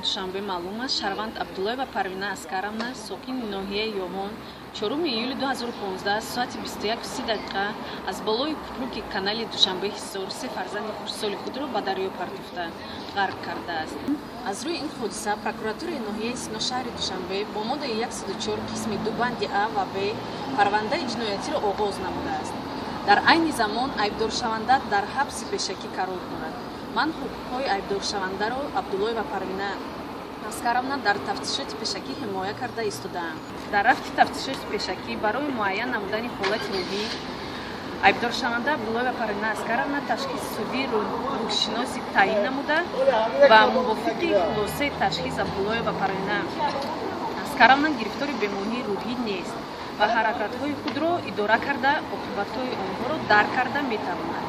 Душанбе маълум аст, шаҳрванд Абдуллоева Парвина Аскаровна, сокини ноҳияи Ёвон, 4 июли 2015 соати 21:30 дақиқа аз болои купруки канали Душанбе Ҳисор се фарзанди хурдсоли худро ба дарё партофта, ғарқ кардааст. Аз рӯи ин ҳодиса прокуратураи ноҳияи Сино шаҳри Душанбе бо моддаи 104 қисми 2 банди а ва б парвандаи ҷиноятиро оғоз намудааст. Дар айни замон айбдоршаванда дар ҳабси пешакӣ қарор дорад. Ман ҳуқуқҳои айбдоршавандаро, Абдуллоева Парвина Аскаровна, дар тафтишоти пешакӣ ҳимоя карда истодаам. Дар рафти тафтишоти пешакӣ барои муайян намудани ҳолати рӯҳӣ айбдоршаванда Абдуллоева Парвина Аскаровна ташхиси судии рӯҳшиносӣ таъин намуда ва мувофиқи хулосаи ташхис Абдуллоева Парвина Аскаровна гирифтори бемории рӯҳӣ нест ва ҳаракатҳои худро идора карда, оқибатҳои онҳоро дарк карда метавонад.